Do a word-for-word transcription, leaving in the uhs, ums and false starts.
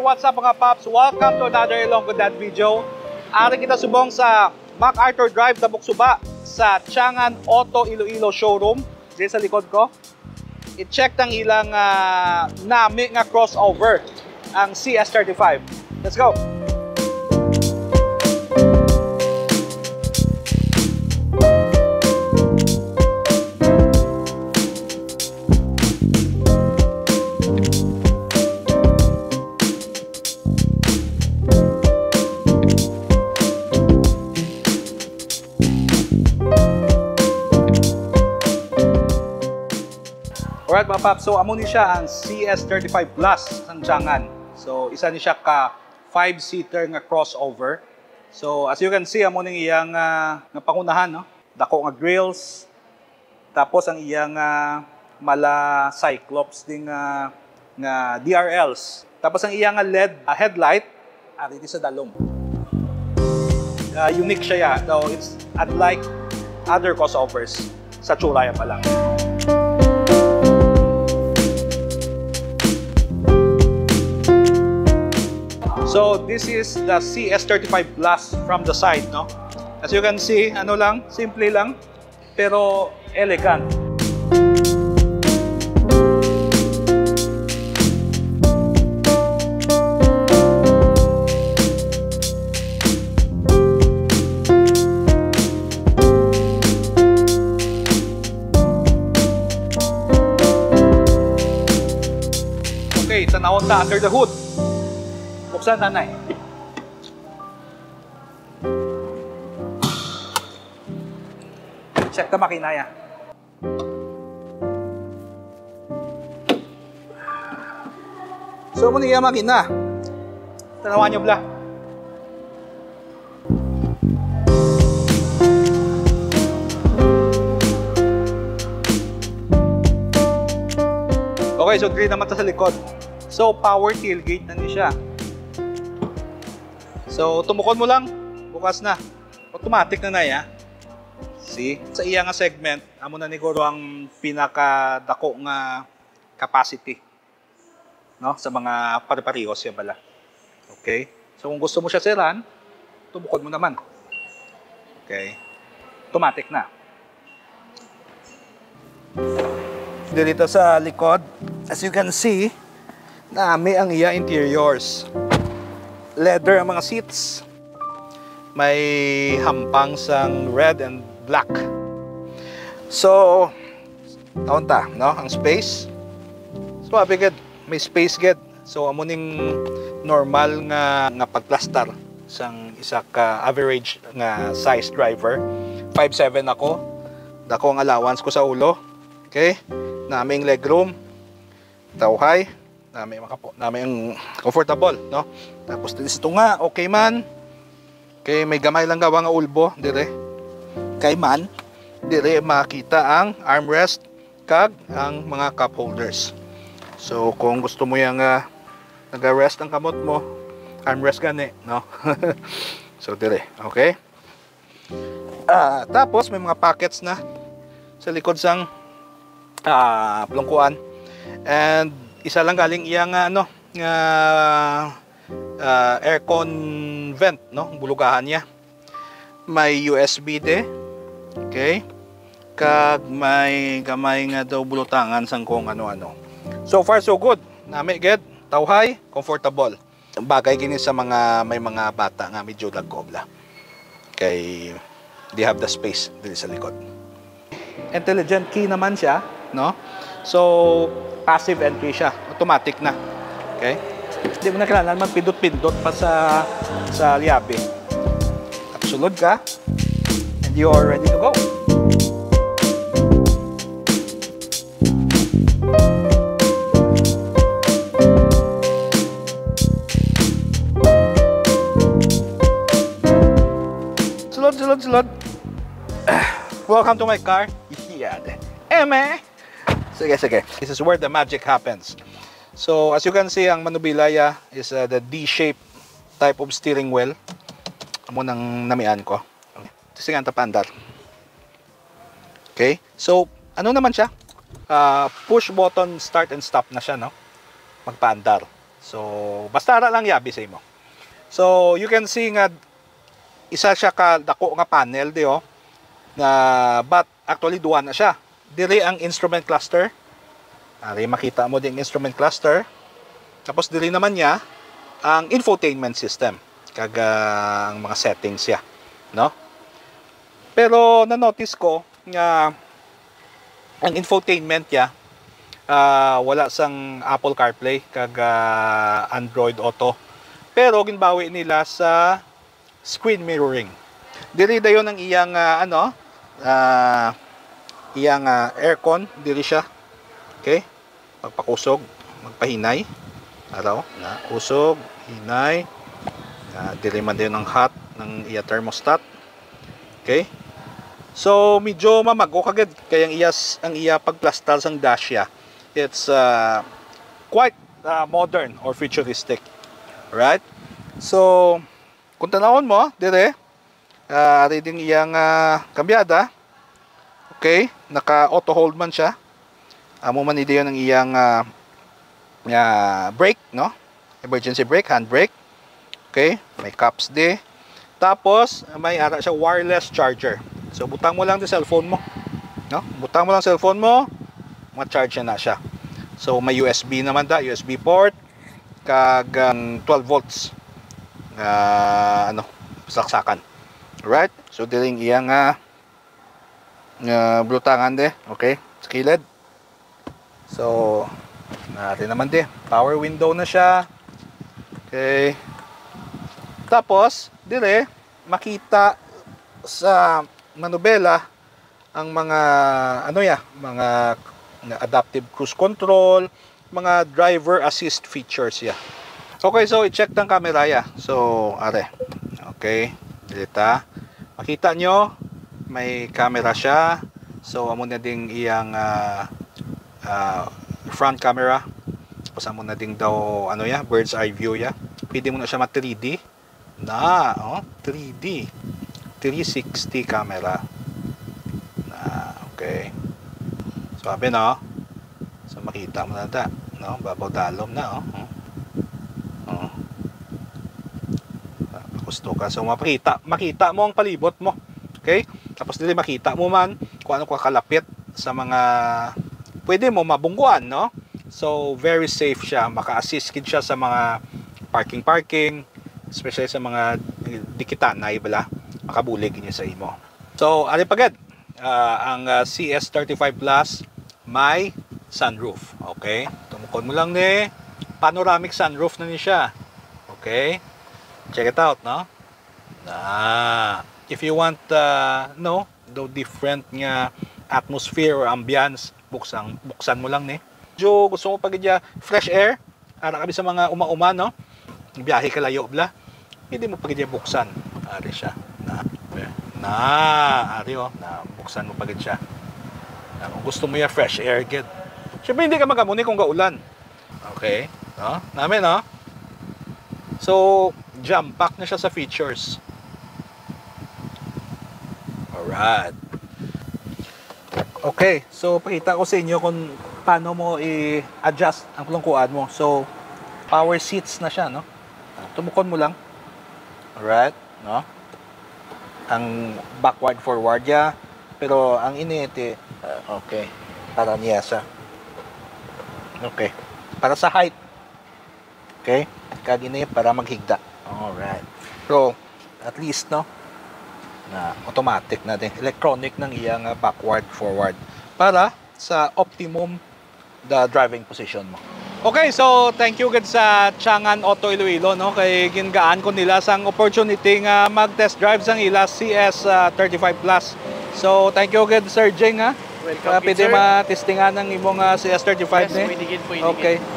What's up, mga paps? Welcome to another Ilonggo Dad video. Ari kita subong sa MacArthur Drive, Tabuk Suba, sa Tiangan Auto Iloilo Showroom. Diri sa likod ko, i-check tang ilang, ah, nami nga crossover, ang C S thirty-five. Let's go! Alright, mga paps, so amo ni siya ang C S thirty-five Plus sang Tiangan. So isa ni siya ka five-seater nga crossover. So as you can see, amo ning iyang, ah, nga pangunahan, no? Dako nga grills. Tapos ang iyang, ah, mala Cyclops ding, ah, nga D R Ls. Tapos ang iya nga led, ah, headlight, ari di sa dalom. Ah, unique siya, ya, though it's unlike other crossovers sa tsura ya pa lang. So this is the C S thirty-five Plus from the side, no? As you can see, ano lang, simple lang, pero elegant. Okay, tanawon ta under the hood. Buksan, nanay. Check ta makina ya. So, mo niya makina. Tanawan nyo, bla. Okay, so green naman ta sa likod. So, power tailgate na ni siya. So, tumukod mo lang, bukas na. Automatic na na ya. See? Sa iya nga segment, amo na ni guro ang pinakadako nga capacity, no? Sa mga pare-parehos siya bala. Okay? So, kung gusto mo siya siran, tumukod mo naman. Okay? Automatic na. Dito sa likod, as you can see, nami ang iya interiors. Leather ang mga seats. May hampang sang red and black. So, taon ta, no? Ang space. So, abi gid, may space gid. So, amo ning normal nga, nga pagplastar sang isa ka average nga size driver. Five seven ako. Dako ang allowance ko sa ulo. Okay? Naming legroom. Tawhay. Nami makapo, nami ang comfortable, no? Tapos diri sa tunga, okay man. Okay, may gamay lang gawa nga ulbo dire. Kay man, dire makita ang armrest kag ang mga cup holders. So kung gusto mo yang, ah, naga-rest ang kamot mo, armrest gani, no? So dire, okay? Ah, tapos may mga pockets na sa likod sang, ah, plungkuan. And isa lang galing iya nga, ano, nga, ah, aircon vent, no? Bulugahan niya. May U S B de. Okay? Kag may gamay nga daw bulutangan sang kung ano-ano. So far, so good. Nami gid, tawhay, comfortable. Bagay gini sa mga may mga bata nga medyo lagkob la. Kay they have the space diri sa likod. Intelligent key naman siya, no? So, passive entry siya. Automatic na. Okay? Di mo na kailangan magpindot-pindot pa sa, sa liabe. Sulod ka, and you are ready to go. Sulod, sulod, sulod. Welcome to my car. Yeah, de. Eme. Sige, sige. This is where the magic happens. So, as you can see, ang manubila ya is, uh, the D-shape type of steering wheel. Amo nang namian ko. Testingan ta paandar. Okay? So, ano naman siya? Ah, push button start and stop na siya, no? Magpaandar. So, basta ara lang yabi sa imo. So, you can see nga isa siya ka dako nga panel di, oh. Na, but actually duwa na siya. Diri ang instrument cluster. Ari makita mo din instrument cluster. Tapos diri naman niya ang infotainment system kag ah, ang mga settings siya, no? Pero na-notice ko nga ang infotainment niya ah, wala sang Apple CarPlay kag ah, Android Auto. Pero ginbawi nila sa screen mirroring. Diri dayon ang iyang ah, ano, ah, iyang ah, aircon, diri siya. Okay? Magpakusog, magpahinay. Araw na kusog, hinay. Ah, diri man dayon ang hot ng iya thermostat. Okay? So medyo mamago kagid kay ang iya s- ang iya pagplastar sang dash ya. It's ah, quite ah, modern or futuristic. Right? So kung tanawon mo dire, ah, ari ding iyang ah, kambyada. Okay, naka auto hold man siya. Amo man ni dayon ang iyang ah, ah, brake, no? Emergency brake, hand brake. Okay, may cups di. Tapos may ara siya wireless charger. So butang mo lang sa cellphone mo, no? Butang mo lang cellphone mo, ma-charge na siya. So may U S B naman da, U S B port kag ang twelve volts nga ano, saksakan. Right? So diri ang iya nga nga bulutangan de, okay? Sa kilid. So, nari naman de. Power window na siya. Okay. Tapos, dire, makita sa manubela ang mga, ano ya, mga adaptive cruise control, mga driver assist features ya. Okay, so i-check ang camera ya. So, are. Okay, dili ta. Makita nyo, may camera siya. So, amo na ding iyang ah, ah, front camera. Tapos amo na ding daw, ano ya, bird's eye view ya. Pwede mo na siya ma three D. Na, oh, three D. Three sixty camera. Na, okay. Swabe, no? So, makita mo na ta, no? Babaw dalom na, oh. Oh. Oh. Ah, gusto ka. So, mapakita, makita mo ang palibot mo. Okay? Tapos dili makita mo man kung ano ka kalapit sa mga pwede mo mabungguan, no? So, very safe siya. Maka-assist gid siya sa mga parking-parking, especially sa mga dikitanay bala. Makabulig niya sa imo. So, ari pa gid, ah, ang ah, C S thirty-five Plus may sunroof. Okay? Tumukod mo lang ni panoramic sunroof na ni siya. Okay? Check it out, no? Ah, if you want, ah, no, daw different nga atmosphere or ambience, buksan, buksan mo lang ni. Medyo gusto mo pa gid ya fresh air, ara kami sa mga uma-uma, no? Biyahe ka layo bla. Hindi mo pa gid ya buksan. Ari siya. Na, na, ari oh, na buksan mo pa gid siya. Na, kung gusto mo ya fresh air gid. Siyempre hindi ka magamuni kung gaulan. Okay, no? Nami, no? So, jam pack na siya sa features. Alright. Okay, so pakita ko sa inyo kung paano mo i-adjust ang kulungkuan mo. So, power seats na siya, no? Tumukon mo lang. Alright, no? Ang backward forward ya, pero ang ini iti, ah, okay. Para niya sa, okay. Para sa height. Okay? Kag ini para maghigda. Alright. So, at least, no? Na automatic na din. Electronic nang iya nga backward, forward. Para sa optimum the driving position mo. Okay, so thank you gid sa Tiangan Auto Iloilo, no, kay gingaan ko nila sang opportunity nga mag-test drive sang ila C S ah, thirty-five Plus. So thank you gid, Sir Jing, ha. Welcome, Ah, pwede sir. Matistingan ang imong ah, C S thirty-five Yes, ni? Pwede gid, pwede Okay. gid.